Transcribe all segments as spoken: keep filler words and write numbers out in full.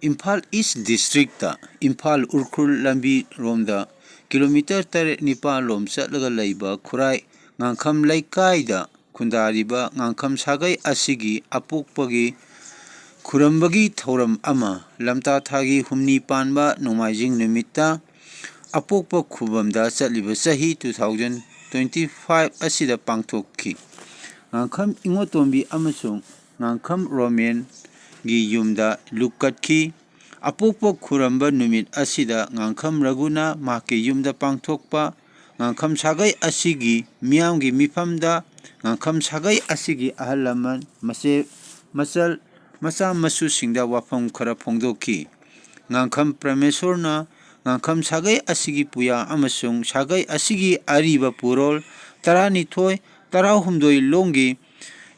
ꯏꯝꯐꯥꯜ ꯏꯁ district Imphal Ukhrul ꯂꯝꯕꯤꯔꯣꯝꯗ kilometre ꯇꯔꯦꯠ ꯅꯤꯄꯥꯜ ꯂꯣꯝ ꯆꯠꯂꯒ ꯂꯩꯕ ꯈꯨꯔꯥꯏ ꯉꯥꯡꯈꯝ ꯂꯩꯀꯥꯏꯗ ꯈꯨꯟꯗꯥꯔꯤꯕ ꯉꯥꯡꯈꯝ ꯁꯥꯒꯩ ꯑꯁꯤꯒꯤ ꯑꯄꯣꯛꯄꯒꯤ ꯈꯨꯔꯝꯕꯒꯤ ꯊꯧꯔꯝ ꯑꯃ ꯂꯝꯇꯥ ꯊꯥꯒꯤ ꯍꯨꯝꯅꯤ ꯄꯥꯟꯕ ꯅꯣꯡꯃꯥꯏꯖꯤꯡ ꯅꯨꯃꯤꯠꯇ ꯑꯄꯣꯛꯄ ꯈꯨꯕꯝꯗ ꯆꯠꯂꯤꯕ ꯆꯍꯤ two thousand twenty five ꯑꯁꯤꯗ ꯄꯥꯡꯊꯣꯛꯈꯤ꯫ ꯉꯥꯡꯈꯝ ꯏꯉꯣꯇꯣꯝꯕꯤ ꯑꯃꯁꯨꯡ ꯉꯥꯡꯈꯝ ꯔꯣꯃꯦꯟꯒꯤ ꯌꯨꯝꯗ ꯂꯨꯞꯀꯠꯈꯤ꯫ ꯑꯄꯣꯛꯄ ꯈꯨꯔꯝꯕ ꯅꯨꯃꯤꯠ ꯑꯁꯤꯗ ꯉꯥꯡꯈꯝ ꯔꯘꯨꯅ ꯃꯍꯥꯛꯀꯤ ꯌꯨꯝꯗ ꯄꯥꯡꯊꯣꯛꯄ ꯉꯥꯡꯈꯝ ꯁꯥꯒꯩ ꯑꯁꯤꯒꯤ ꯃꯤꯌꯥꯝꯒꯤ ꯃꯤꯐꯝꯗ ꯉꯥꯡꯈꯝ ꯁꯥꯒꯩ ꯑꯁꯤꯒꯤ ꯑꯍꯜ ꯂꯃꯟ, ꯃꯆꯦ, ꯃꯆꯜ, ꯃꯆꯥ ꯃꯁꯨꯁꯤꯡꯗ ꯋꯥꯐꯝ ꯈꯔ ꯐꯣꯡꯗꯣꯛꯈꯤ꯫ ꯉꯥꯡꯈꯝ ꯄ꯭ꯔꯃꯦꯁꯣꯔꯅ ꯉꯥꯡꯈꯝ ꯁꯥꯒꯩ ꯑꯁꯤꯒꯤ ꯄꯨꯌꯥ ꯑꯃꯁꯨꯡ ꯁꯥꯒꯩ ꯑꯁꯤꯒꯤ ꯑꯔꯤꯕ ꯄꯨꯔꯣꯜ ꯇꯔꯥꯅꯤꯊꯣꯏ, ꯇꯔꯥꯍꯨꯝꯗꯣꯏ ꯂꯣꯝꯒꯤ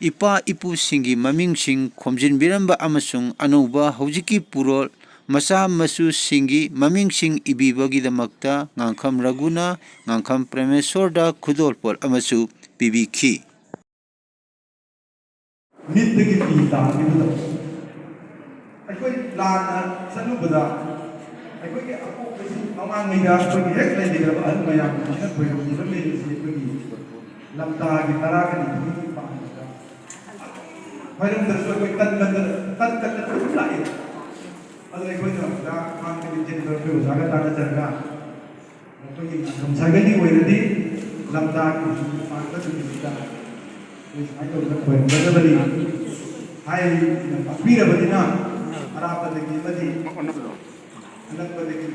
ꯏꯄꯥ ꯏꯄꯨꯁꯤꯡꯒꯤ ꯃꯃꯤꯡꯁꯤꯡ ꯈꯣꯝꯖꯤꯟꯕꯤꯔꯝꯕ ꯑꯃꯁꯨꯡ ꯑꯅꯧꯕ ꯍꯧꯖꯤꯛꯀꯤ ꯄꯨꯔꯣꯜ ꯃꯆꯥ ꯃꯁꯨꯁꯤꯡꯒꯤ ꯃꯃꯤꯡꯁꯤꯡ ꯏꯕꯤꯕꯒꯤꯗꯃꯛꯇ ꯉꯥꯡꯈꯝ ꯔꯘꯨꯅ ꯉꯥꯡꯈꯝ ꯄ꯭ꯔꯃꯦꯁꯣꯔꯗ ꯈꯨꯗꯣꯜꯄꯣꯠ ꯑꯃꯁꯨ ꯄꯤꯕꯤꯈꯤ꯫ ꯃꯤꯠꯇꯒꯤ ꯄꯤ ꯇꯥꯈꯤꯕꯗꯣ, ꯑꯩꯈꯣꯏ ꯂꯥꯟꯅ ꯆꯠꯂꯨꯕꯗ ꯑꯩꯈꯣꯏꯒꯤ ꯑꯄꯣꯛꯄꯁꯤ ꯃꯃꯥꯡꯉꯩꯗ ꯑꯩꯈꯣꯏꯒꯤ ꯍꯦꯛ ꯂꯩꯃꯤꯟꯅꯕ ꯑꯍꯜ ꯃꯌꯥꯝꯁꯤꯅ ꯈꯣꯏꯔꯝꯕꯤꯕ ꯂꯩꯔꯤꯁꯤ ꯑꯩꯈꯣꯏꯒꯤ ꯂꯝꯇꯥꯒꯤ ꯇꯔꯥꯒꯅꯤꯊꯣꯏꯒꯤ ꯄꯥꯟꯕꯗ ꯈꯣꯏꯔꯝꯗ꯭ꯔꯁꯨ ꯑꯩꯈꯣꯏ ꯇꯟ ꯇꯟꯗꯅ, ꯇꯟ ꯇꯟꯗꯅ ꯑꯗꯨꯝ ꯂꯥꯛꯑꯦ꯫ ꯑꯗꯨꯅ ꯑꯩꯈꯣꯏꯅ ꯑꯣꯖꯥ ꯃꯥꯡꯗꯒꯤ ꯆꯦꯟꯕ ꯑꯩꯈꯣꯏ ꯑꯣꯖꯥꯒ ꯇꯥꯟꯅꯖꯔꯒ ꯑꯩꯈꯣꯏꯒꯤ ꯉꯥꯡꯈꯝ ꯁꯥꯒꯩꯒꯤ ꯑꯣꯏꯅꯗꯤ ꯂꯝꯇꯥꯒꯤ ꯄꯥꯟꯕ ꯅꯨꯃꯤꯠꯁꯤꯗ ꯑꯩꯈꯣꯏ ꯁꯨꯃꯥꯏꯅ ꯇꯧꯗꯅ ꯈꯣꯏꯔꯝꯒꯗꯕꯅꯤ ꯍꯥꯏꯅ ꯇꯥꯛꯄꯤꯔꯕꯅꯤꯅ ꯑꯔꯥꯞꯄꯗꯒꯤ ꯑꯃꯗꯤ ꯑꯅꯛꯄꯗꯒꯤ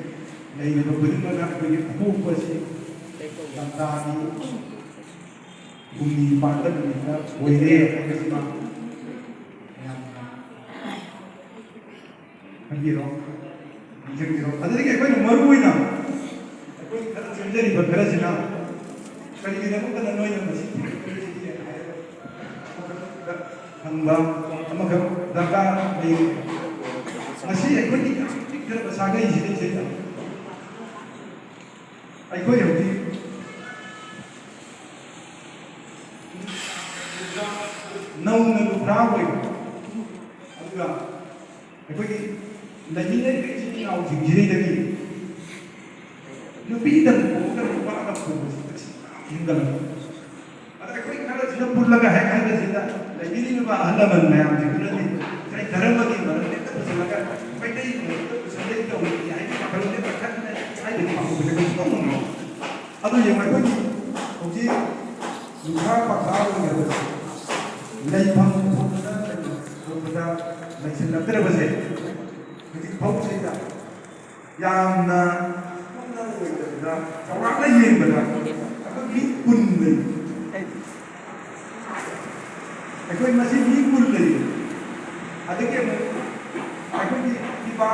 ꯂꯩꯔꯤꯕ ꯈꯨꯗꯤꯡꯃꯛꯅ ꯑꯩꯈꯣꯏꯒꯤ ꯑꯄꯣꯛꯄ ꯑꯁꯤ ꯂꯝꯇꯥꯒꯤ ꯍꯨꯝꯅꯤ ꯄꯥꯟꯕ ꯅꯨꯃꯤꯠꯇ ꯑꯣꯏꯔꯦ ꯍꯥꯏꯕꯁꯤꯃ ꯃꯌꯥꯝꯅ ꯈꯟꯕꯤꯔꯣ, ꯅꯤꯡꯁꯤꯡꯕꯤꯔꯣ꯫ ꯑꯗꯨꯗꯒꯤ ꯑꯩꯈꯣꯏꯅ ꯃꯔꯨ ꯑꯣꯏꯅ ꯑꯩꯈꯣꯏ ꯈꯔ ꯆꯦꯟꯖꯔꯤꯕ ꯈꯔꯁꯤꯅ ꯀꯔꯤꯒꯤꯗꯃꯛꯇꯅ ꯅꯣꯏꯅ ꯃꯁꯤ ꯊꯤꯔꯛꯇ꯭ꯔꯤꯁꯤꯒꯦ ꯍꯥꯏꯔꯒ ꯍꯪꯕ ꯑꯃꯈꯛ ꯗꯔꯀꯥꯔ ꯂꯩ꯫ ꯉꯁꯤ ꯑꯩꯈꯣꯏꯒꯤ ꯌꯥꯝ ꯄꯤꯛꯈ꯭ꯔꯕ ꯁꯥꯒꯩꯁꯤꯗꯩꯁꯤꯗ ꯑꯩꯈꯣꯏ ꯍꯧꯖꯤꯛ ꯅꯧꯅ ꯂꯨꯈ꯭ꯔꯥ ꯑꯣꯏꯕ, ꯑꯗꯨꯒ ꯑꯩꯈꯣꯏꯒꯤ ꯂꯩꯃꯤꯟꯅꯔꯤꯕ ꯏꯆꯤꯟ ꯏꯅꯥꯎꯁꯤꯡꯁꯤꯗꯒꯤ ꯅꯨꯄꯤꯗ ꯄꯣꯛꯑꯒ ꯅꯨꯄꯥꯗ ꯄꯣꯛꯄꯁꯤ ꯃꯁꯤꯡ ꯌꯥꯝ ꯍꯦꯟꯒꯠꯂꯛꯄ꯫ ꯑꯗ ꯑꯩꯈꯣꯏ ꯈꯔꯁꯤꯅ ꯄꯨꯜꯂꯒ ꯍꯦꯛ ꯍꯥꯏꯕꯁꯤꯗ ꯂꯩꯕꯤꯔꯤꯕ ꯑꯍꯜ ꯂꯃꯟ ꯃꯌꯥꯝꯁꯤꯡꯗꯨꯅꯗꯤ ꯉꯁꯥꯏ ꯙꯔꯃꯒꯤ ꯃꯔꯝ ꯍꯦꯛꯇ ꯄꯨꯁꯤꯜꯂꯒ ꯃꯩꯇꯩꯒꯤ ꯃꯔꯝꯗ ꯄꯨꯁꯤꯜꯂꯒ ꯇꯧꯔꯤꯕꯅꯤ ꯍꯥꯏꯕꯒꯤ ꯋꯥꯈꯜꯂꯣꯟꯁꯦ ꯄꯥꯈꯠꯅ ꯍꯥꯏꯕꯒꯤ ꯋꯥꯈꯜꯁꯦ ꯀꯩꯁꯨ ꯇꯧꯅꯤꯡꯉꯣꯏ꯫ ꯑꯗꯨ ꯌꯦꯡꯉꯨ, ꯑꯩꯈꯣꯏꯒꯤ ꯍꯧꯖꯤꯛ ꯌꯨꯝꯈꯥ ꯄꯥꯈꯥ ꯑꯣꯏꯅꯕꯁꯦ, ꯂꯩꯐꯝ ꯊꯣꯛꯄꯗ, ꯊꯣꯛꯄꯗ ꯂꯩꯁꯤꯜꯂꯛꯇ꯭ꯔꯕꯁꯦ ꯍꯧꯖꯤꯛ ꯐꯥꯎꯕꯁꯤꯗ ꯌꯥꯝꯅ ꯄꯨꯛꯅꯤꯡ ꯑꯣꯏꯗꯕꯗ, ꯆꯥꯎꯔꯥꯛꯅ ꯌꯦꯡꯕꯗ ꯑꯩꯈꯣꯏ ꯃꯤ ꯀꯨꯟ ꯂꯩ꯫ ꯑꯩꯈꯣꯏ ꯃꯁꯤ ꯃꯤ ꯀꯨꯟ ꯂꯩ꯫ ꯑꯗꯒꯤ ꯑꯃꯨꯛ ꯑꯩꯈꯣꯏꯒꯤ ꯄꯤꯕꯥ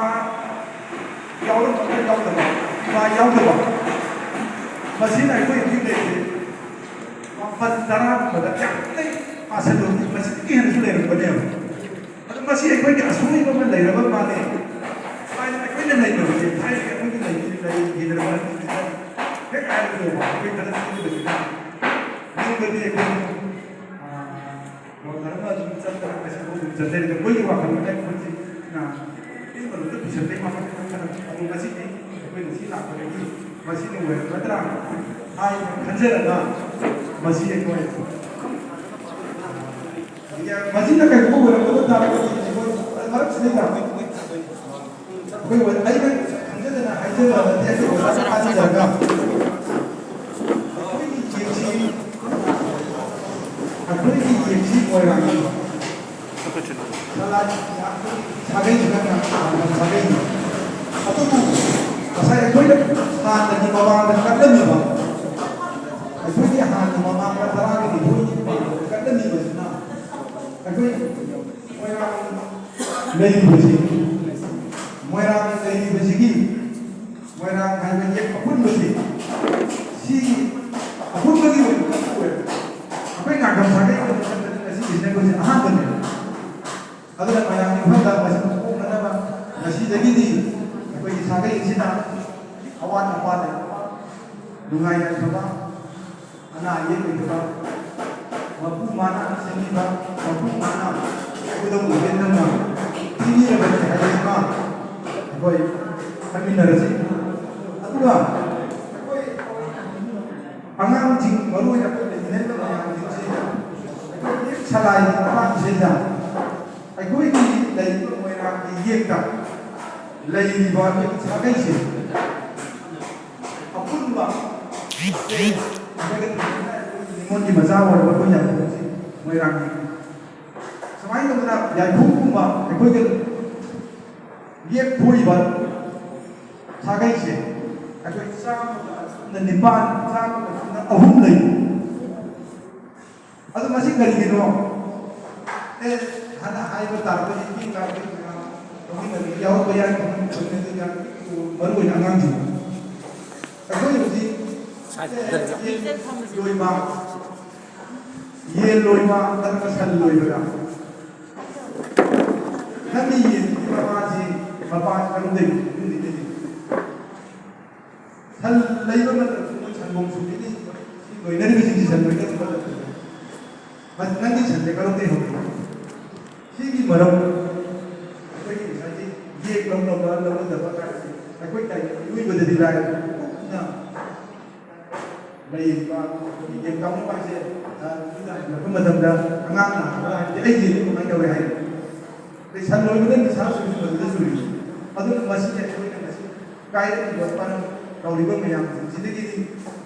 ꯌꯥꯎꯔꯝꯕ ꯈꯔ ꯌꯥꯎꯗꯕ, ꯄꯤꯕꯥ ꯌꯥꯎꯗꯕ, ꯃꯁꯤꯅ ꯑꯩꯈꯣꯏ ꯍꯧꯖꯤꯛ ꯂꯩꯔꯤꯁꯦ ꯃꯥꯄꯜ ꯇꯔꯥꯒꯨꯝꯕꯗ ꯌꯥꯝꯅ ꯄꯥꯁꯜꯂꯨꯔꯗꯤ ꯃꯁꯤꯗꯒꯤ ꯍꯦꯟꯅꯁꯨ ꯂꯩꯔꯝꯒꯅꯦꯕ꯫ ꯑꯗꯨ ꯃꯁꯤ ꯑꯩꯈꯣꯏꯒꯤ ꯑꯁꯣꯏꯕ ꯑꯃ ꯂꯩꯔꯕ ꯃꯥꯜꯂꯦ꯫ ꯊꯥꯏꯅ ꯑꯩꯈꯣꯏꯅ ꯂꯩꯇꯕꯁꯦ, ꯊꯥꯏꯅ ꯑꯩꯈꯣꯏꯒꯤ ꯂꯩꯈꯤꯗ꯭ꯔꯕ ꯍꯦꯛ ꯍꯥꯏꯔꯒ ꯑꯩꯈꯣꯏ ꯈꯔ ꯈꯪꯗꯕꯁꯤꯅ ꯌꯨꯝꯗꯗꯤ ꯑꯩꯈꯣꯏ, ꯑꯥ, ꯂꯣꯟꯅꯔꯒ ꯑꯗꯨꯝ ꯆꯠꯇꯅ ꯉꯁꯤꯐꯥꯎ ꯑꯗꯨꯝ ꯆꯠꯆꯔꯤꯕ ꯑꯩꯈꯣꯏꯒꯤ ꯋꯥꯈꯜ ꯑꯃ ꯑꯩꯈꯣꯏꯁꯤ, ꯑꯥ, ꯑꯩꯈꯣꯏ ꯃꯔꯨꯞꯇ ꯄꯨꯁꯟꯕꯒꯤ ꯋꯥꯈꯜ ꯈꯔ ꯈꯔ ꯑꯗꯨ ꯉꯁꯤꯗꯤ ꯑꯩꯈꯣꯏꯅ ꯁꯤ ꯂꯥꯛꯄꯗꯒꯤ ꯃꯁꯤꯅ ꯑꯣꯏꯔꯝꯒꯗ꯭ꯔꯥ ꯍꯥꯏꯅ ꯈꯟꯖꯔꯒ ꯃꯁꯤ ꯑꯩꯈꯣꯏ ꯃꯁꯤꯅ ꯀꯩꯒꯨꯝꯕ ꯑꯣꯏꯔꯝꯒꯗꯕ ꯇꯥꯔꯒꯗꯤ ꯑꯩꯈꯣꯏ ꯃꯔꯛꯁꯤꯗꯩꯗ ꯑꯩꯈꯣꯏ ꯑꯣꯏ-, ꯑꯩꯅ ꯈꯪꯖꯗꯅ ꯍꯥꯏꯖꯕ ꯅꯠꯇꯦ, ꯑꯩꯈꯣꯏ ꯑꯣꯖꯥꯅ ꯇꯥꯟꯅꯖꯔꯒ ꯑꯩꯈꯣꯏꯒꯤ ꯌꯦꯛꯁꯤ, ꯑꯩꯈꯣꯏꯒꯤ ꯌꯦꯛꯁꯤ ꯃꯣꯏꯔꯥꯡꯒꯤ ꯁꯂꯥꯏ ꯁꯥꯒꯩꯁꯤꯅ ꯁꯥꯒꯩꯅꯤ꯫ ꯑꯗꯨꯕꯨ ꯉꯁꯥꯏ ꯑꯩꯈꯣꯏꯅ ꯍꯥꯟꯅꯒꯤ ꯃꯃꯥꯡꯗ ꯀꯠꯂꯝꯃꯤꯕ, ꯑꯩꯈꯣꯏꯒꯤ ꯍꯥꯟꯅ ꯃꯃꯥꯡꯗ ꯇꯔꯥꯒ ꯅꯤꯊꯣꯏꯒꯤ ꯃꯃꯥꯡꯗ ꯀꯠꯂꯝꯃꯤꯕꯁꯤꯅ ꯑꯩꯈꯣꯏ ꯃꯣꯏꯔꯥꯡ ꯂꯩꯔꯤꯕꯁꯤ, ꯃꯣꯏꯔꯥꯡ ꯂꯩꯔꯤꯕꯁꯤꯒꯤ, ꯃꯣꯏꯔꯥꯡ ꯍꯥꯏꯕ ꯌꯦꯛ ꯑꯄꯨꯟꯕꯁꯤ, ꯁꯤꯒꯤ ꯑꯄꯨꯟꯕꯒꯤ ꯑꯣꯏꯅ ꯑꯣꯏ꯫ ꯑꯩꯈꯣꯏ ꯉꯥꯡꯐꯝ ꯁꯥꯒꯩ ꯑꯣꯏꯅ ꯆꯠꯄꯗ ꯉꯁꯤꯒꯤꯁꯤꯅ ꯑꯩꯈꯣꯏꯁꯦ ꯑꯍꯥꯟꯕꯅꯦ꯫ ꯑꯗꯨꯅ ꯃꯌꯥꯝꯒꯤ ꯃꯐꯝꯗ ꯃꯁꯤ ꯀꯣꯛꯅꯅꯕ ꯉꯁꯤꯗꯒꯤꯗꯤ ꯑꯩꯈꯣꯏꯒꯤ ꯁꯥꯒꯩ ꯑꯁꯤꯅ ꯑꯋꯥꯠ ꯑꯄꯥ ꯂꯩꯇꯕ, ꯅꯨꯡꯉꯥꯏ ꯌꯥꯏꯐꯕ, ꯑꯅꯥ ꯑꯌꯦꯛ ꯂꯩꯇꯕ, ꯃꯄꯨ ꯃꯥꯅ ꯁꯦꯝꯕꯤꯕ, ꯃꯄꯨ ꯃꯥꯅ ꯈꯨꯗꯝ ꯑꯣꯏꯕ ꯅꯪꯅ ꯄꯤꯕꯤꯔꯕꯅꯤ ꯍꯥꯏꯕꯁꯤꯃ ꯑꯩꯈꯣꯏ ꯈꯟꯃꯤꯟꯅꯔꯁꯤ꯫ ꯑꯗꯨꯒ ꯑꯩꯈꯣꯏ ꯑꯉꯥꯡꯁꯤꯡ, ꯃꯔꯨꯑꯣꯏꯅ ꯑꯩꯈꯣꯏ ꯂꯩꯃꯤꯟꯅꯔꯤꯕ ꯃꯌꯥꯝꯁꯤꯡꯁꯤ ꯑꯩꯈꯣꯏ ꯁꯂꯥꯏꯒꯤ ꯃꯇꯥꯡꯁꯤꯗ ꯑꯩꯈꯣꯏꯒꯤ ꯂꯩꯔꯤꯕ ꯃꯣꯏꯔꯥꯡꯒꯤ ꯌꯦꯛꯇ ꯂꯩꯔꯤꯕ ꯑꯩꯈꯣꯏꯒꯤ ꯁꯥꯒꯩꯁꯦ ꯑꯄꯨꯟꯕ ꯅꯤꯉꯣꯜꯒꯤ ꯃꯆꯥ ꯑꯣꯏꯔꯕ ꯑꯩꯈꯣꯏ ꯌꯥꯏꯐꯧꯁꯤ ꯃꯣꯏꯔꯥꯡꯒꯤ ꯁꯨꯃꯥꯏꯅ ꯇꯧꯗꯅ ꯌꯥꯏꯐꯧꯒꯨꯝꯕ ꯑꯩꯈꯣꯏꯒ ꯌꯦꯛ ꯊꯣꯛꯏꯕ ꯁꯥꯒꯩꯁꯦ ꯑꯩꯈꯣꯏ ꯆꯥꯝꯃꯒ ꯅꯤꯄꯥꯟ, ꯆꯥꯝꯃꯒ ꯑꯍꯨꯝ ꯂꯩ꯫ ꯑꯗꯨ ꯃꯁꯤ ꯀꯔꯤꯒꯤꯅꯣ? ꯑꯦ, ꯍꯥꯟꯅ ꯍꯥꯏꯕ ꯇꯥꯔꯒꯗꯤ ꯄꯤꯛꯏꯉꯩꯗꯒꯤ ꯃꯌꯥꯝ ꯂꯧꯃꯤꯟꯅꯕ ꯌꯥꯎꯔꯛꯄ ꯌꯥꯏ, ꯃꯔꯨꯑꯣꯏꯅ ꯑꯉꯥꯡꯁꯤꯡ꯫ ꯑꯩꯈꯣꯏ ꯍꯧꯖꯤꯛ ꯌꯦꯟ ꯂꯣꯏꯕ ꯅꯠꯇ꯭ꯔꯒ ꯁꯟ ꯂꯣꯏꯕꯗ ꯅꯪꯒꯤ ꯌꯦꯟꯒꯤ ꯃꯃꯥꯁꯤ ꯃꯄꯥꯁꯤ ꯀꯔꯝꯗꯒꯤ ꯀꯔꯝꯗꯒꯤ ꯂꯩꯒꯦ? ꯁꯟ ꯂꯩꯕ ꯃꯇꯝꯗ ꯃꯣꯏ ꯁꯟꯒꯣꯝ ꯁꯨꯝꯕꯤꯅꯤ, ꯁꯤ ꯂꯣꯏꯅꯔꯤꯕꯁꯤꯡꯁꯤ ꯁꯟ ꯂꯣꯏꯅꯔꯤꯕ ꯃꯇꯝꯗ ꯃꯁꯤ ꯅꯪꯒꯤ ꯁꯟꯁꯦ ꯀꯔꯝꯗꯒꯤ ꯍꯧꯔꯛꯏ? ꯁꯤꯒꯤ ꯃꯔꯝ ꯑꯩꯈꯣꯏꯒꯤ ꯉꯁꯥꯏꯒꯤ ꯌꯦꯛ ꯂꯧꯅꯕ ꯂꯧꯅꯗꯕ ꯀꯥꯏꯁꯦ ꯑꯩꯈꯣꯏ ꯀꯥꯏ ꯃꯤꯑꯣꯏꯕꯗꯗꯤ ꯂꯥꯏꯔꯗꯅ ꯀꯨꯞꯅ ꯂꯩꯔꯤꯕ ꯑꯩꯈꯣꯏꯒꯤ ꯌꯦꯟ ꯀꯥꯡꯕꯨ ꯍꯥꯏꯁꯦ, ꯑ, ꯅꯨꯃꯤꯗꯥꯡ ꯍꯜꯂꯛꯄ ꯃꯇꯝꯗ ꯑꯉꯥꯡ ꯅꯥꯕ ꯍꯥꯏꯔꯗꯤ ꯑꯩꯁꯦ ꯀꯃꯥꯏꯅ ꯇꯧꯋꯦ ꯍꯥꯏ? ꯑꯗꯩ ꯁꯟ ꯂꯣꯏꯕꯗ ꯅꯤꯁꯥ ꯆꯨꯔꯤꯁꯨ ꯃꯗꯨꯗ ꯆꯨꯔꯤ꯫ ꯑꯗꯨꯅ ꯃꯁꯤꯁꯦ ꯑꯩꯈꯣꯏꯅ ꯉꯁꯤ ꯀꯥꯏꯔꯛꯂꯤꯕ ꯃꯔꯝ ꯇꯧꯔꯤꯕ ꯃꯌꯥꯝꯁꯤꯡꯁꯤꯗꯒꯤꯗꯤ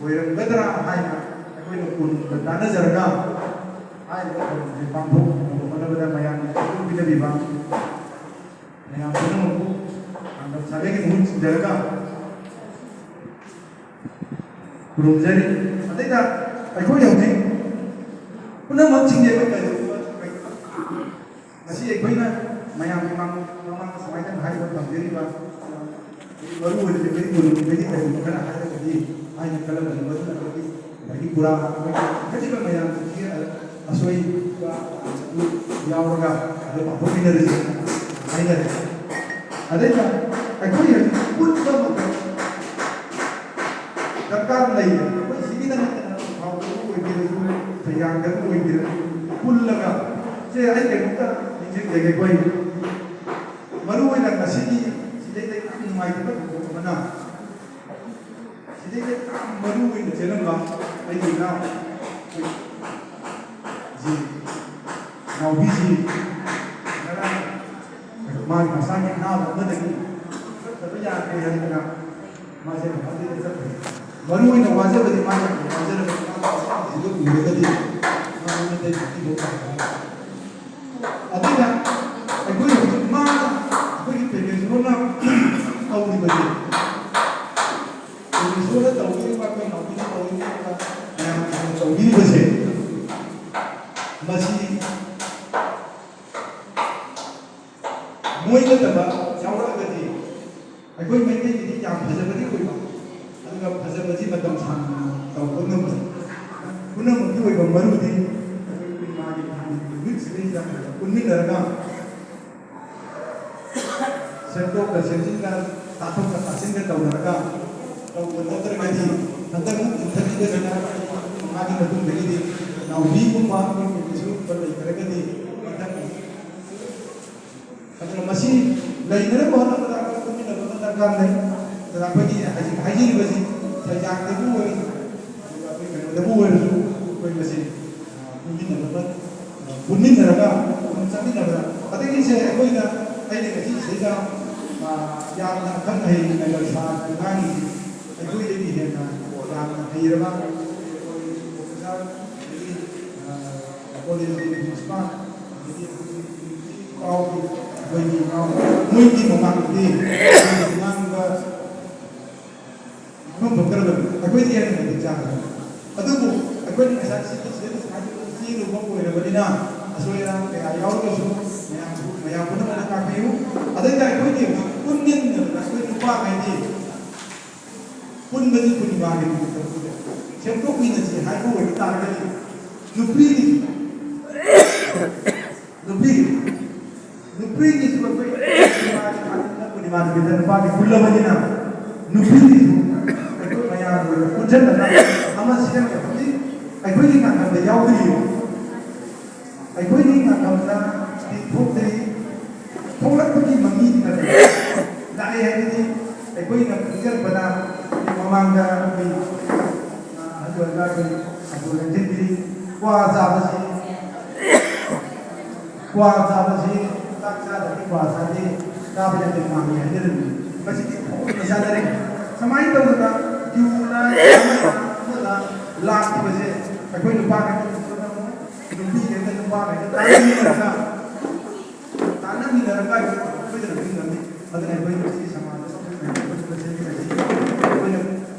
ꯑꯣꯏꯔꯝꯒꯗ꯭ꯔꯥ ꯍꯥꯏꯅ ꯑꯩꯈꯣꯏꯅ ꯀꯣꯟꯅ ꯇꯥꯟꯅꯖꯔꯒ ꯍꯥꯏꯔꯤꯕ ꯊꯧꯔꯝꯁꯦ ꯄꯥꯡꯊꯣꯛꯅꯕ ꯍꯣꯠꯅꯕꯗ ꯃꯌꯥꯝꯅ ꯁꯔꯨꯛ ꯄꯤꯅꯕꯤꯕ ꯃꯌꯥꯝ ꯄꯨꯝꯅꯃꯛꯄꯨ ꯄꯥꯡꯒꯜ ꯁꯥꯒꯩꯒꯤ ꯃꯍꯨꯠ ꯁꯤꯟꯖꯔꯒ ꯈꯨꯔꯨꯝꯖꯔꯤ꯫ ꯑꯇꯩꯗ ꯑꯩꯈꯣꯏ ꯍꯧꯖꯤꯛ ꯄꯨꯝꯅꯃꯛꯁꯤꯡꯁꯦ ꯑꯩꯈꯣꯏ ꯀꯩꯗꯧꯕ ꯉꯁꯤ ꯑꯩꯈꯣꯏꯅ ꯃꯌꯥꯝꯒꯤ ꯃꯥꯡ-, ꯃꯃꯥꯡꯗ ꯁꯨꯃꯥꯏꯅ ꯍꯥꯏꯕ ꯐꯪꯖꯔꯤꯕ, ꯃꯔꯨ ꯑꯣꯏꯅ ꯑꯩꯈꯣꯏ ꯀꯣꯅꯨꯡꯗꯒꯤ ꯀꯔꯤꯒꯨꯝꯕ ꯈꯔ ꯍꯥꯏꯔꯒꯗꯤ ꯍꯥꯏꯅ ꯈꯜꯂꯝꯕꯅꯤ꯫ ꯃꯗꯨꯅ ꯑꯩꯈꯣꯏꯒꯤ ꯂꯥꯏꯔꯤꯛ ꯄꯨꯔꯥ ꯑꯩꯈꯣꯏꯒꯤ ꯍꯥꯏꯔꯤꯕ ꯃꯌꯥꯝꯁꯤꯡꯁꯤ ꯑꯁꯣꯏꯕ ꯑꯗꯨ ꯌꯥꯎꯔꯒ ꯑꯗꯨ ꯄꯥꯡꯊꯣꯛꯃꯤꯟꯅꯔꯁꯤ ꯍꯥꯏꯅꯔꯦ꯫ ꯑꯗꯩꯗ ꯑꯩꯈꯣꯏ ꯍꯧꯖꯤꯛ ꯄꯨꯟꯕ ꯃꯇꯝ ꯗꯔꯀꯥꯔ ꯂꯩ꯫ ꯑꯩꯈꯣꯏ ꯁꯤꯒꯤꯗ ꯅꯠꯇꯅ ꯊꯧꯕꯥꯜꯗꯕꯨ ꯑꯣꯏꯒꯦꯔꯁꯨ, ꯆꯩꯔꯥꯡꯗꯕꯨ ꯑꯣꯏꯒꯦꯔꯁꯨ, ꯄꯨꯜꯂꯒ, ꯁꯦ, ꯑꯩ ꯀꯩꯅꯣꯝꯇ ꯅꯤꯡꯁꯤꯡꯖꯒꯦ꯫ ꯑꯩꯈꯣꯏ ꯃꯔꯨ ꯑꯣꯏꯅ ꯉꯁꯤꯒꯤ ꯁꯤꯗꯩ ꯅꯨꯡꯉꯥꯏꯇꯕ ꯊꯧꯗꯣꯛ ꯑꯃꯅ ꯁꯤꯗꯩꯗ ꯌꯥꯝ ꯃꯔꯨ ꯑꯣꯏꯅ ꯆꯦꯜꯂꯝꯕ ꯑꯩꯒꯤ ꯏꯅꯥꯎ ꯁꯤ ꯅꯥꯎꯕꯤꯁꯤ ꯉꯔꯥꯡ ꯃꯥꯒꯤ ꯃꯁꯥꯒꯤ ꯑꯅꯥꯕ ꯑꯃꯗꯒꯤ ꯆꯠꯇꯕ ꯌꯥꯗ꯭ꯔꯦ ꯍꯥꯏꯗꯅ ꯃꯥꯁꯦ ꯃꯐꯝꯁꯤꯗ ꯆꯠꯈ꯭ꯔꯦ꯫ ꯃꯔꯨ ꯑꯣꯏꯅ ꯋꯥꯖꯕꯗꯤ ꯃꯥꯅ ꯋꯥꯖꯔꯕꯗꯤ ꯃꯥꯒꯤ ꯃꯁꯥꯁꯤꯗ ꯎꯔꯒꯗꯤ ꯃꯉꯣꯟꯗ ꯏꯊꯤꯜ ꯄꯤꯕ ꯇꯥꯕ꯫ ꯑꯗꯨꯅ ꯑꯩꯈꯣꯏ ꯍꯧꯖꯤꯛ ꯃꯥꯅ ꯑꯩꯈꯣꯏꯒꯤ ꯄꯦꯃꯦꯁꯣꯔꯅ ꯇꯧꯔꯤꯕꯁꯦ, ꯄꯦꯃꯦꯁꯣꯔꯅ ꯇꯧꯕꯤꯔꯤꯕ, ꯑꯩꯈꯣꯏ ꯅꯥꯎꯕꯤꯅ ꯇꯧꯕꯤꯔꯤꯕ, ꯃꯌꯥꯝꯁꯤꯡꯅ ꯇꯧꯕꯤꯔꯤꯕꯁꯦ, ꯃꯁꯤ ꯃꯣꯏ ꯅꯠꯇꯕ ꯌꯥꯎꯔꯛꯑꯒꯗꯤ ꯑꯩꯈꯣꯏ ꯃꯩꯇꯩꯒꯤꯗꯤ ꯌꯥꯝ ꯐꯖꯕꯗꯤ ꯑꯣꯏꯕ, ꯑꯗꯨꯒ ꯐꯖꯕꯁꯤ ꯃꯇꯝ ꯁꯥꯡꯅ ꯇꯧꯕ ꯉꯝꯕ꯫ ꯄꯨꯝꯅꯃꯛꯀꯤ ꯑꯣꯏꯕ ꯃꯔꯨꯗꯤ ꯑꯩꯈꯣꯏ ꯄꯨꯔꯅꯤꯃꯥꯒꯤ ꯊꯥꯒꯤ ꯅꯨꯃꯤꯠꯁꯤꯗꯩꯗ ꯄꯨꯟꯃꯤꯟꯅꯔꯒ ꯁꯦꯝꯗꯣꯛꯀ ꯁꯦꯝꯖꯤꯟꯒ ꯇꯥꯊꯣꯛꯀ ꯇꯥꯁꯤꯟꯒ ꯇꯧꯅꯔꯒ ꯇꯧꯕ ꯅꯠꯇ꯭ꯔꯒꯗꯤ ꯍꯟꯗꯛ ꯆꯤꯡꯊꯠꯂꯤꯕꯁꯤꯅ ꯃꯉꯥꯒꯤ ꯃꯇꯨꯡꯗꯒꯤꯗꯤ ꯅꯥꯎꯕꯤꯒꯨꯝꯕ ꯑꯩꯈꯣꯏꯒꯨꯝꯕꯁꯨ ꯂꯩꯇ꯭ꯔꯒꯗꯤ ꯃꯊꯪ ꯑꯗꯨꯅ ꯃꯁꯤ ꯂꯩꯅꯅꯕ ꯍꯣꯠꯅꯕꯗ ꯑꯩꯈꯣꯏ ꯄꯨꯟꯃꯤꯟꯅꯕ ꯑꯃ ꯗꯔꯀꯥꯔ ꯂꯩ꯫ ꯑꯗꯨꯅ ꯑꯩꯈꯣꯏꯒꯤ ꯍꯧꯖꯤꯛ ꯍꯥꯏꯖꯔꯤꯕꯁꯤ ꯁꯩꯖꯥꯡꯗꯕꯨ ꯑꯣꯏꯔꯁꯨ, ꯑꯗꯨꯒ ꯑꯩꯈꯣꯏ ꯀꯩꯅꯣꯗꯕꯨ ꯑꯣꯏꯔꯁꯨ ꯑꯩꯈꯣꯏ ꯃꯁꯤ, ꯑ, ꯄꯨꯟꯃꯤꯟꯅꯕ, ꯑ, ꯄꯨꯟꯃꯤꯟꯅꯔꯒ ꯑꯗꯨꯝ ꯆꯠꯃꯤꯟꯅꯕꯗ ꯑꯗꯒꯤꯁꯦ ꯑꯩꯈꯣꯏꯅ, ꯑꯩꯅ ꯉꯁꯤ ꯁꯤꯗꯩꯗ, ꯑ, ꯌꯥꯝꯅ ꯑꯈꯪ ꯑꯍꯩ ꯅꯒꯔ ꯁꯥꯔ ꯉꯥꯡꯉꯤꯁꯤ ꯑꯩꯈꯣꯏꯗꯒꯤ ꯍꯦꯟꯅ ꯌꯥꯝꯅ ꯍꯩꯔꯕ ꯑꯩꯈꯣꯏ ꯑꯣꯐꯤꯁꯥꯔ, ꯑꯗꯒꯤ, ꯑ, ꯀꯣꯂꯦꯖꯀꯤ ꯄ꯭ꯔꯤꯟꯁꯤꯄꯥꯜ, ꯑꯗꯒꯤ ꯑꯩꯈꯣꯏꯒꯤ ꯏꯅꯥꯎ, ꯑꯩꯈꯣꯏꯒꯤ ꯏꯅꯥꯎ, ꯃꯣꯏꯒꯤ ꯃꯃꯥꯡꯗꯗꯤ ꯑꯩꯈꯣꯏꯒꯤ ꯑꯉꯥꯡꯒ ꯃꯐꯝ ꯊꯣꯛꯇ꯭ꯔꯕꯅꯤ꯫ ꯑꯩꯈꯣꯏꯗꯤ ꯍꯦꯟꯅ ꯃꯇꯤꯛ ꯆꯥꯕꯅꯤ꯫ ꯑꯗꯨꯕꯨ ꯑꯩꯈꯣꯏꯅ ꯉꯁꯥꯏ ꯁꯤꯒꯤ ꯁꯤꯗ ꯁꯨꯃꯥꯏꯅ ꯆꯦꯜꯂꯨꯕ ꯑꯣꯏꯔꯕꯅꯤꯅ ꯑꯁꯣꯏ ꯑꯔꯥꯟ ꯀꯌꯥ ꯌꯥꯎꯔꯒꯁꯨ ꯃꯌꯥꯝ, ꯃꯌꯥꯝ ꯄꯨꯝꯅꯃꯛꯅ ꯇꯥꯛꯄꯤꯌꯨ꯫ ꯑꯗꯩꯗ ꯑꯩꯈꯣꯏꯒꯤ ꯍꯧꯖꯤꯛ ꯄꯨꯟꯃꯤꯟꯅꯕꯗ ꯑꯩꯈꯣꯏ ꯅꯨꯄꯥꯈꯩꯗꯤ ꯄꯨꯟꯕꯁꯤ ꯄꯨꯔꯅꯤꯃꯥꯒꯤ ꯅꯨꯃꯤꯠꯇ ꯄꯨꯜꯂꯦ꯫ ꯁꯦꯝꯗꯣꯛꯃꯤꯟꯅꯁꯤ ꯍꯥꯏꯕ ꯑꯣꯏꯕ ꯇꯥꯔꯒꯗꯤ ꯅꯨꯄꯤꯒꯤ, ꯅꯨꯄꯤꯒꯤ, ꯅꯨꯄꯤꯒꯤꯁꯨ ꯑꯩꯈꯣꯏ ꯄꯨꯔꯅꯤꯃꯥꯒꯤ ꯅꯨꯃꯤꯠꯇ ꯅꯨꯄꯥꯒꯤ ꯄꯨꯜꯂꯕꯅꯤꯅ ꯅꯨꯄꯤꯒꯤꯁꯨ ꯑꯩꯈꯣꯏ ꯃꯌꯥꯝ ꯑꯣꯏꯅ ꯄꯨꯟꯁꯤꯜꯂꯒ ꯑꯃ ꯁꯦꯝꯒꯦ꯫ ꯍꯧꯖꯤꯛ ꯑꯩꯈꯣꯏꯒꯤ ꯅꯥꯀꯟꯗ ꯌꯥꯎꯗ꯭ꯔꯤꯕ, ꯑꯩꯈꯣꯏꯒꯤ ꯅꯥꯀꯟꯗ ꯊꯣꯛꯇ꯭ꯔꯤ, ꯊꯣꯛꯂꯛꯄꯒꯤ ꯃꯃꯤꯗꯤ ꯅꯠꯇꯦ꯫ ꯍꯥꯏꯕꯗꯤ ꯑꯩꯈꯣꯏꯅ ꯈꯪꯖꯔꯛꯄꯗ ꯃꯃꯥꯡꯗ ꯑꯩꯈꯣꯏ, ꯑ, ꯑꯍꯜ ꯑꯣꯏꯔꯒ ꯑꯩꯈꯣꯏ ꯑꯗꯨ ꯂꯦꯡꯁꯤꯟꯕꯤꯔꯤ꯫ ꯀ꯭ꯋꯥ ꯆꯥꯕꯁꯤ, ꯀ꯭ꯋꯥ ꯆꯥꯕꯁꯤ ꯆꯥꯛ ꯆꯥꯗ꯭ꯔꯗꯤ ꯀ꯭ꯋꯥ ꯆꯥꯗꯦ, ꯆꯥꯕ ꯌꯥꯗꯦ, ꯃꯥꯡꯉꯤ ꯍꯥꯏꯅꯔꯝꯃꯤ꯫ ꯃꯁꯤꯗꯤ ꯊꯑꯣꯏꯅ ꯆꯥꯅꯔꯦ꯫ ꯁꯨꯃꯥꯏꯅ ꯇꯧꯗꯅ ꯌꯨꯅ ꯑꯃꯅ ꯑꯃꯅ ꯂꯥꯛꯈꯤꯕꯁꯦ ꯑꯩꯈꯣꯏ ꯅꯨꯄꯥꯈꯩꯅ ꯅꯨꯄꯤꯈꯩꯅ ꯅꯨꯄꯥꯈꯩꯅ ꯇꯥꯟꯅꯃꯤꯟꯅꯔꯒ ꯇꯥꯟꯅꯃꯤꯟꯅꯔꯒ ꯑꯩꯈꯣꯏꯗꯅ ꯑꯗꯨꯝ ꯉꯝꯃꯤ꯫ ꯑꯗꯨꯅ ꯑꯩꯈꯣꯏ ꯉꯁꯤ ꯁꯃꯥꯖ ꯆꯥꯎꯈꯠꯄ ꯁꯦꯝꯃꯤꯟꯅꯁꯤ꯫ ꯑꯩꯈꯣꯏꯅ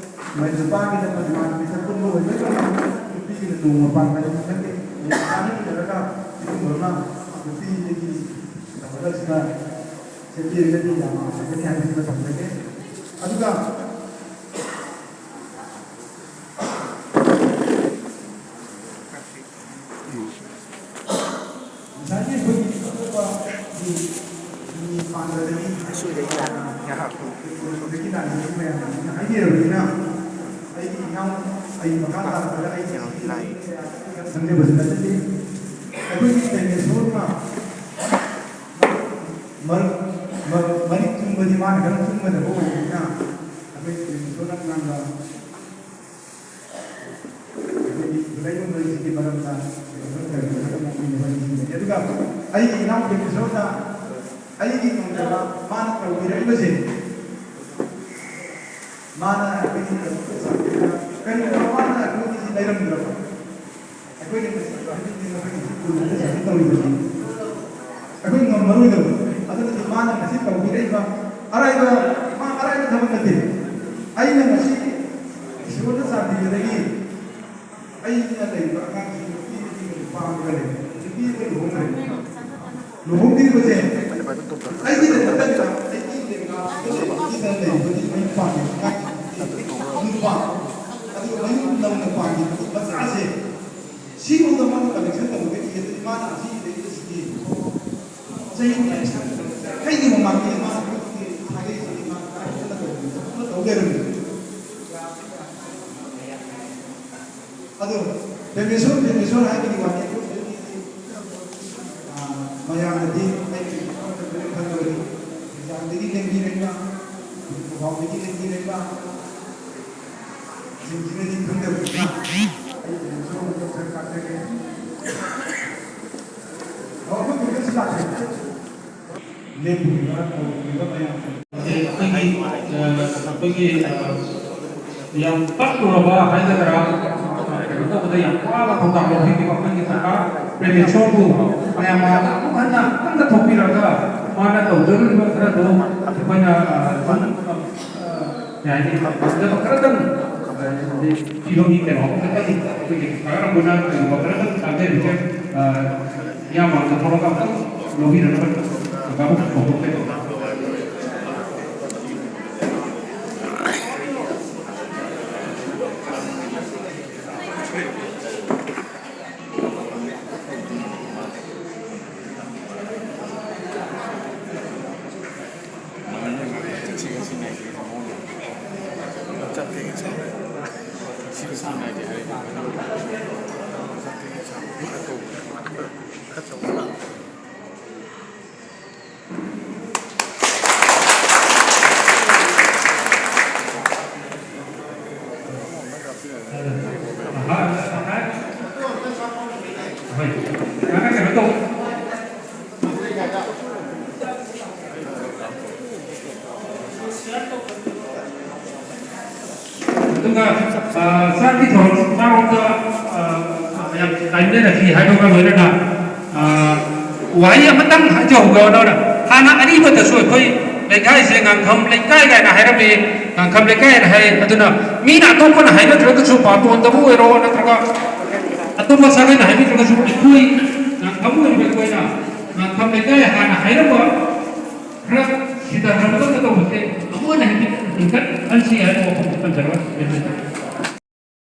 ꯃꯥꯏ ꯅꯨꯄꯥꯒꯤꯅ ꯃꯥꯏ ꯃꯥꯒꯤ ꯃꯤꯊꯛ ꯄꯨꯟꯕ ꯑꯣꯏꯕ ꯃꯇꯝꯗ ꯅꯨꯄꯤꯒꯤꯅ ꯅꯣꯡꯃ ꯄꯥꯟꯕ ꯍꯥꯏꯕ ꯈꯪꯗꯦ꯫ ꯇꯥꯟꯅꯃꯤꯟꯅꯔꯒ ꯁꯤꯒꯨꯝꯕ ꯑꯃ ꯅꯨꯄꯤꯗꯒꯤ ꯇꯧꯔꯒ ꯁꯤꯗ ꯁꯦꯝꯕꯤꯔꯒꯗꯤ ꯌꯥꯝꯅ ꯐꯒꯅꯤ ꯍꯥꯏꯕꯁꯤꯃ ꯊꯝꯖꯒꯦ꯫ ꯑꯗꯨꯒ ꯉꯁꯥꯏꯒꯤ ꯑꯩꯈꯣꯏꯒꯤ ꯑꯇꯣꯞꯄ ꯃꯤ, ꯃꯤ ꯄꯥꯟꯕꯗꯒꯤ ꯂꯥꯛꯏꯕ ꯃꯌꯥꯝ ꯑꯃ ꯍꯥꯏꯕꯤꯔꯕꯅꯤꯅ ꯑꯩꯒꯤ ꯏꯅꯥꯎ, ꯑꯩ ꯃꯈꯥ ꯇꯥꯔꯛꯄꯗ ꯑꯩ ꯈꯪꯖꯕꯁꯨ ꯅꯠꯆꯗꯦ꯫ ꯑꯩꯈꯣꯏꯒꯤ ꯄ꯭ꯔꯦꯃꯦꯁꯣꯔꯅ ꯃꯔꯨꯞ, ꯃꯔꯨꯞ, ꯃꯔꯤꯛ ꯆꯨꯝꯕꯗꯤ ꯃꯥꯅ ꯈꯔ ꯆꯨꯝꯒꯗꯕ ꯑꯣꯏꯕꯅꯤꯅ ꯑꯩꯈꯣꯏ ꯄ꯭ꯔꯦꯃꯦꯁꯣꯔꯅ ꯉꯥꯡꯕ ꯑꯩꯈꯣꯏꯒꯤ ꯈꯨꯠꯂꯩꯕꯝ ꯂꯩꯁꯤꯒꯤ ꯃꯔꯝꯗ ꯀꯩꯅꯣ ꯈꯔ ꯈꯔ ꯈꯔ ꯈꯔ ꯃꯣꯛꯃꯤꯟꯅꯕ ꯅꯤꯡꯁꯤꯡꯖꯒꯦ꯫ ꯑꯗꯨꯒ ꯑꯩꯒꯤ ꯏꯅꯥꯎ ꯄ꯭ꯔꯦꯃꯦꯁꯣꯔꯅ ꯑꯩꯒꯤ ꯉꯝꯖꯕ ꯃꯥꯅ ꯇꯧꯕꯤꯔꯛꯏꯕꯁꯦ, ꯃꯥꯅ ꯑꯩꯈꯣꯏꯒꯤ ꯀꯔꯤꯒꯨꯝꯕ ꯃꯥꯅ ꯑꯩꯈꯣꯏꯒꯤꯁꯤ ꯂꯩꯔꯝꯗ꯭ꯔꯕ, ꯑꯩꯈꯣꯏꯅ ꯉꯁꯤ ꯍꯧꯖꯤꯛ ꯍꯧꯖꯤꯛ ꯑꯩꯈꯣꯏꯒꯤ ꯁ꯭ꯀꯨꯜ ꯑꯁꯤꯗ ꯁꯕꯃꯤꯠ ꯇꯧꯔꯤꯕꯁꯤ ꯑꯩꯈꯣꯏ ꯉꯝꯃꯔꯣꯏꯗꯕ꯫ ꯑꯗꯨꯅꯗꯤ ꯃꯥꯅ ꯉꯁꯤ ꯇꯧꯕꯤꯔꯛꯏꯕ ꯑꯔꯥꯏꯕ, ꯃꯥ ꯑꯔꯥꯏꯕ ꯊꯕꯛ ꯅꯠꯇꯦ꯫ ꯑꯩꯅ ꯉꯁꯤ ꯏꯁꯣꯔꯅ ꯆꯥꯟꯕꯤꯕꯗꯒꯤ ꯑꯩꯅ ꯂꯩꯔꯤꯕ ꯑꯉꯥꯡꯁꯤꯡ ꯅꯨꯄꯤ ꯑꯃꯒ ꯅꯨꯄꯥ ꯑꯃꯒ ꯂꯩ, ꯅꯨꯄꯤ ꯑꯃ ꯂꯨꯍꯣꯡꯈ꯭ꯔꯦ꯫ ꯂꯨꯍꯣꯡꯈꯤꯕꯁꯦ ꯑꯩꯒꯤꯗ ꯅꯠꯇꯕꯤꯗ ꯑꯩꯒꯤ ꯂꯦꯡꯒꯥ ꯑꯃꯒ ꯂꯩ, ꯑꯩꯒꯤꯗ ꯂꯩꯔꯤꯕꯗꯤ ꯃꯌꯨꯝ ꯄꯥꯟꯈꯤꯕ ꯑꯉꯥꯡꯁꯤꯡ ꯅꯨꯄꯥ, ꯑꯗꯨꯒ ꯃꯌꯨꯝ ꯅꯧꯅ ꯄꯥꯟꯈꯤꯕ ꯃꯆꯥꯁꯦ ꯁꯤꯐꯥꯎꯗ ꯃꯥꯅ ꯀꯂꯦꯛꯁꯟ ꯇꯧꯔꯒ ꯏꯔꯗꯤ ꯃꯥꯅ ꯑꯁꯤ ꯏꯔꯛꯏꯕꯁꯤꯗꯤ ꯆꯍꯤ ꯀꯌꯥ ꯁꯥꯡꯅ ꯆꯍꯤꯒꯤ ꯃꯃꯥꯡꯗꯒꯤ ꯃꯥꯅ ꯊꯥꯒꯠꯂꯤꯁꯤꯗꯤ ꯃꯥ ꯀꯔꯞꯁꯟ ꯇꯧꯗꯅ ꯇꯧ ꯂꯩꯔꯝꯃꯤ꯫ ꯑꯗꯣ ꯄ꯭ꯔꯦꯃꯦꯁꯣꯔ, ꯄ꯭ꯔꯦꯃꯦꯁꯣꯔ ꯍꯥꯏꯕꯒꯤ ꯋꯥꯅꯤ꯫ ꯑꯩꯈꯣꯏ ꯃꯌꯥꯝꯅꯗꯤ ꯑꯩ ꯈꯪꯉꯕꯅꯤ꯫ ꯑꯦꯛꯖꯥꯝꯗꯒꯤ ꯂꯦꯡꯕꯤꯔꯛꯏꯕ, ꯍꯧꯖꯤꯛ ꯐꯥꯎꯕꯒꯤ ꯂꯦꯡꯕꯤꯔꯛꯏꯕ ꯁꯤꯡꯁꯤꯅꯗꯤ ꯈꯪꯗꯕꯅꯤꯅ ꯑꯩ ꯍꯧꯖꯤꯛꯁꯨ ꯗꯣꯛꯇꯔ ꯀꯥꯞꯆꯒꯦ꯫ ꯑꯣ, ꯑꯩꯈꯣꯏ ꯗꯣꯛꯇꯔꯁꯤ ꯂꯥꯛꯈ꯭ꯔꯦ꯫ ꯂꯦꯡꯕꯤꯔꯤꯕ, ꯇꯧꯕꯤꯔꯤꯕ ꯃꯌꯥꯝꯁꯦ꯫ ꯑꯩꯈꯣꯏꯒꯤ, ꯑ, ꯑꯩꯈꯣꯏꯒꯤ, ꯑ, ꯌꯥꯝ ꯄꯛꯂꯨꯔꯕ ꯍꯥꯏꯒꯗ꯭ꯔꯥ, ꯀꯩꯅꯣ ꯇꯧꯕꯗ ꯌꯥꯝ ꯋꯥꯕ ꯊꯧꯗꯥꯡ ꯂꯧꯕꯤꯈꯤꯕ ꯑꯩꯈꯣꯏꯒꯤ ꯁꯔꯀꯥꯔ ꯄ꯭ꯔꯦꯃꯦꯁꯣꯔꯕꯨ ꯃꯌꯥꯝ ꯃꯥꯡꯗ ꯑꯃꯨꯛ ꯍꯟꯅ ꯑꯝꯇ ꯊꯣꯛꯄꯤꯔꯒ ꯃꯥꯅ ꯇꯧꯖꯔꯨꯔꯤꯕ ꯈꯔꯗꯣ ꯑꯩꯈꯣꯏꯅ, ꯑ, ꯁꯨꯝ, ꯑ, ꯀꯩ ꯍꯥꯏꯅꯤ, ꯄꯥꯝꯖꯕ ꯈꯔꯗꯪ, ꯑ, ꯍꯥꯏꯗꯤ ꯐꯤꯕꯝꯒꯤ ꯀꯩꯅꯣ ꯈꯔꯗꯪ ꯑꯩꯈꯣꯏꯒꯤ ꯁꯔꯀꯥꯔ ꯑꯃꯅ ꯀꯩꯒꯨꯝꯕ ꯈꯔꯗꯪ ꯇꯥꯖꯔꯤꯁꯦ, ꯑ, ꯃꯤꯌꯥꯝ ꯃꯥꯡꯗ ꯊꯣꯛꯂꯒ ꯑꯝꯇꯪ ꯂꯧꯕꯤꯔꯒ ꯁꯔꯀꯥꯔꯕꯨ ꯐꯣꯡꯗꯣꯛꯆꯔꯤ꯫ ꯑꯗꯨꯒ, ꯑ, ꯆꯥꯛꯀꯤ ꯊꯧꯔꯝ ꯃꯥꯡꯂꯣꯝꯗ, ꯑ, ꯃꯌꯥꯝ ꯀꯥꯏꯃꯤꯟꯅꯔꯁꯤ ꯍꯥꯏꯕꯒ ꯂꯣꯏꯅꯅ, ꯑ, ꯋꯥꯍꯩ ꯑꯃꯇꯪ ꯍꯥꯏꯖꯍꯧꯒꯦ ꯍꯣꯠꯅꯕꯗ, ꯍꯥꯟꯅ ꯑꯔꯤꯕꯗꯁꯨ ꯑꯩꯈꯣꯏ ꯂꯩꯀꯥꯏꯁꯦ ꯉꯥꯡꯈꯝ ꯂꯩꯀꯥꯏ ꯀꯥꯏꯅ ꯍꯥꯏꯔꯝꯃꯤ, ꯉꯥꯡꯈꯝ ꯂꯩꯀꯥꯏ ꯍꯥꯏꯅ ꯍꯥꯏ꯫ ꯑꯗꯨꯅ ꯃꯤꯅ ꯑꯇꯣꯞꯄꯅ ꯍꯥꯏꯅꯗ꯭ꯔꯒꯁꯨ, ꯄꯥꯇꯣꯟꯗꯕꯨ ꯑꯣꯏꯔꯣ ꯅꯠꯇ꯭ꯔꯒ ꯑꯇꯣꯞꯄ ꯁꯥꯒꯩꯅ ꯍꯥꯏꯕꯤꯗ꯭ꯔꯒꯁꯨ, ꯑꯩꯈꯣꯏ ꯉꯥꯡꯈꯝ ꯑꯣꯏꯔꯤꯕ ꯑꯩꯈꯣꯏꯅ ꯉꯥꯡꯈꯝ ꯂꯩꯀꯥꯏ ꯍꯥꯟꯅ ꯍꯥꯏꯔꯝꯕ ꯈꯔ ꯁꯤꯊꯍꯟꯕ ꯇꯧꯕꯁꯦ ꯑꯃꯨꯛ ꯍꯟꯅ ꯍꯦꯟꯒꯠ-, ꯍꯦꯟꯒꯠꯍꯟꯁꯤ ꯍꯥꯏꯕ ꯋꯥꯐꯝ ꯊꯝꯖꯔꯒ ꯂꯣꯏꯁꯤꯟꯖꯔꯒꯦ꯫